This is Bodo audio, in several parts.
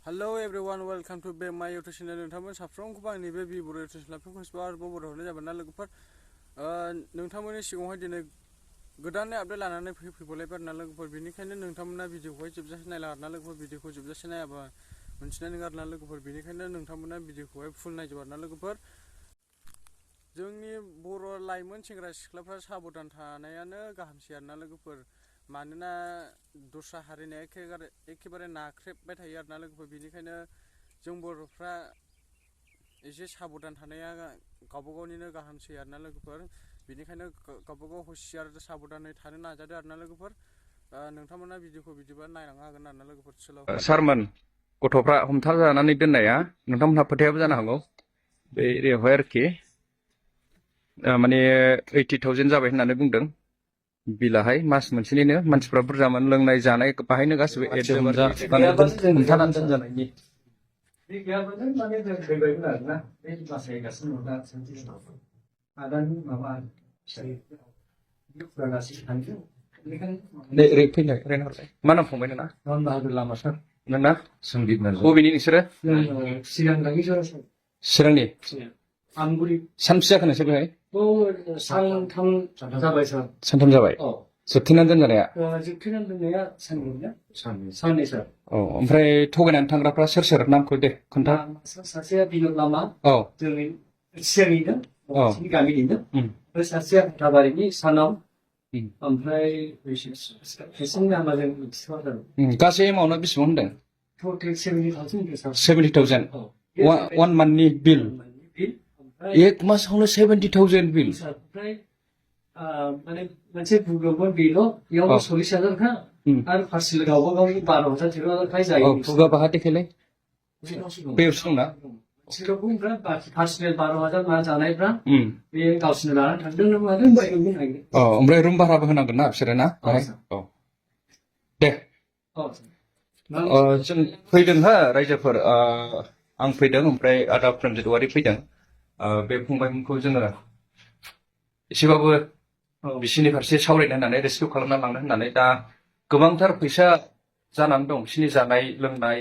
Hello everyone, welcome to my YouTube channel. नोंथांमोन साफ्रोमखौबो आंनि बे बर' YouTube channel खौबो आरोबाव बर' होनाय जाबाय ना लोगोफोर नोंथांमोननि सिगाङावहाय दिनै गोदानै आपडेट लानानै फैबावलायबाय आरोना लोगोफोर बेनिखायनो नोंथांमोना भिडिअखौहाय जोबजासे नायला आरोना लोगोफोर भिडिअखौ जोबजासे नायाबा मोनथिनाय नङा आरोना लोगोफोर बेनिखायनो नोंथांमोना भिडिअखौहाय फुल नायजोब आरोना लोगोफोर जोंनि बर' लाइमोन सेंग्रा सिख्लाफ्रा साबधान थानायानो गाहामसै आरोना लोगोफोर मानोना दस्रा हारिनि एखेबारे नाख्रेबबाय थायो आरोना लोगोफोर बेनिखायनो जों बर'फ्रा एसे साबधान थानाया गावबा गावनिनो गाहामसै आरोना लोगोफोर बेनिखायनो गावबा गाव हुसियार साबधानै थानो नाजादो आरोना लोगोफोर नोंथांमोना भिडिअखौ बिदिबा नायलांनो हागोन आरोना लोगोफोर सारमोन गथ'फ्रा हमथाजानानै दोननाया नोंथांमोनहा फोथायाबो जानो हागौ बे एरियायावहाय आरोखि माने 80,000 जाबाय होननानै बुंदों बिलाहाय मास मोनसेनिनो मानसिफ्रा बुरजामोन लोंनाय जानाय बाहायनो गासिबो हमथानानै दोनजानायनि माने जों फैबायमोन आरोना बे बासायगासिनो दं दा आदानि माबा थांदों ओरै फैलाय रायहरलाय मा नाम फंबाय नोंना बाहादुर लामा सार नोंना संदीप नार्जारि बबेनि नोंसोरो सिगांनि चिरांनि आमगुरि सानबेसे जाखो नोंसोर बेहाय सानथाम जाबाय सार सानथाम जाबाय जोबथेनानै दोनजानाया जोबथेनानै दोननाया साननै सार औ ओमफ्राय थगायनानै थांग्राफ्रा सोर सोर नामखौ दे खोन्था सासेया बिनोद लामा औ जोंनि सिगांनिनो औ गामिनिनो ओमफ्राय सासेया हाथाबारिनि सानाव ओमफ्राय बिसोरनि नामा जों मिथिथ'वा जादों गासै एमाउन्टआ बेसेबां होनदों टटेल 70,000 70,000 वन मान्थनि बिल एक मासावनो 70,000 बिल ओमफ्राय माने मोनसे बुगाबो बेल' बेयावनो 40,000 खा आरो पार्सेल गावबा गावनि 12,000 13,000 खाय जायो बुगा बाहा देखायलाय बेयावसो दंना सिल'खौफ्रा पार्सेल 12,000 मा जानायफ्रा बे गावसोरनो लानानै थांदों ना मादों बायनो हायो ओमफ्राय रुम भाराबो होनांगोन ना बिसोरो ना औ दे जों फैदों हा रायजोफोर आं फैदों ओमफ्राय आदा प्रेमजित औवारि फैदों बे फंबायमोनखौ जोङो एसेबाबो बिसिनि फारसे सावरायनो होननानै रेस्किउ खालामना लांनो होननानै दा गोबांथार फैसा जानानै दं बिसिनि जानाय लोंनाय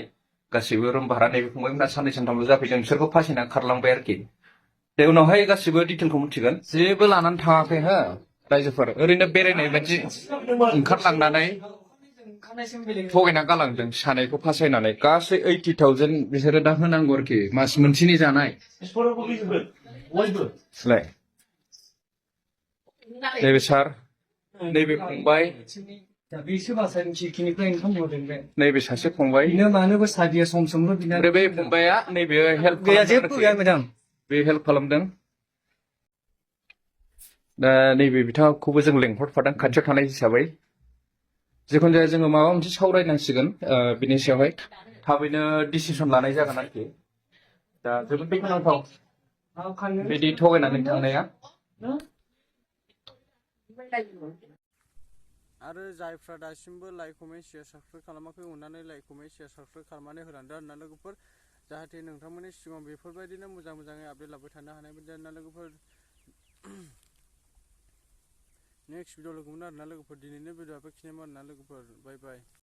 गासिबो रुम भारा नैबे फंबायमोना साननै सानथामल' जाफैदों बिसोरखौ फासायना खारलांबाय आरोखि दे उनावहाय गासिबो डिटेलखौ मिथिगोन जेबो लानानै थाङाखै हो रायजोफोर ओरैनो बेरायनाय बायदि ओंखारलांनानै थगायना गालांदों सानैखौ फासायनानै गासै 80,000 बिसोरो दा होनांगौ आरोखि मास मोनसेनि जानाय नैबे सार नैबे फंबाय बिसोर बासायनो जिखिनिफ्राय ओंखाम हरदों बे नैबे सासे फंबाय बिनो मानोबो सादिया सम समल' बिना ओमफ्राय बे फंबाया नैबे हेल्प गैया जेबो गैया मेदाम बे हेल्प खालामदों दा नैबे बिथांखौबो जों लेंहरफादों खाथियाव थानाय हिसाबै जिखुनु जाया जोङो माबा मोनसे सावरायनांसिगोन बिनि सायावहाय थाबैनो डिसिसन लानाय जागोन आरोखि दा जोबोद दुखुनांथाव बिदि थगायनानै थांनाया आरो जायफ्रा दासिमबो लाइक कमेन्ट शेयार साबस्क्राइब खालामाखै अननानै लाइक कमेन्ट शेयार साबस्क्राइब खालामनानै होलांदो आरोना लोगोफोर जाहाथे नोंथांमोननि सिगाङाव बेफोरबायदिनो मोजाङै आपडेट लाबाय थानो हानाय बायदि आरोना लोगोफोर नेक्स्ट भिडिअ लोगो मोनो आरोना लोगोफोर दिनैनि भिडिअआ बेखिनियानो आरोना लोगोफोर बाय बाय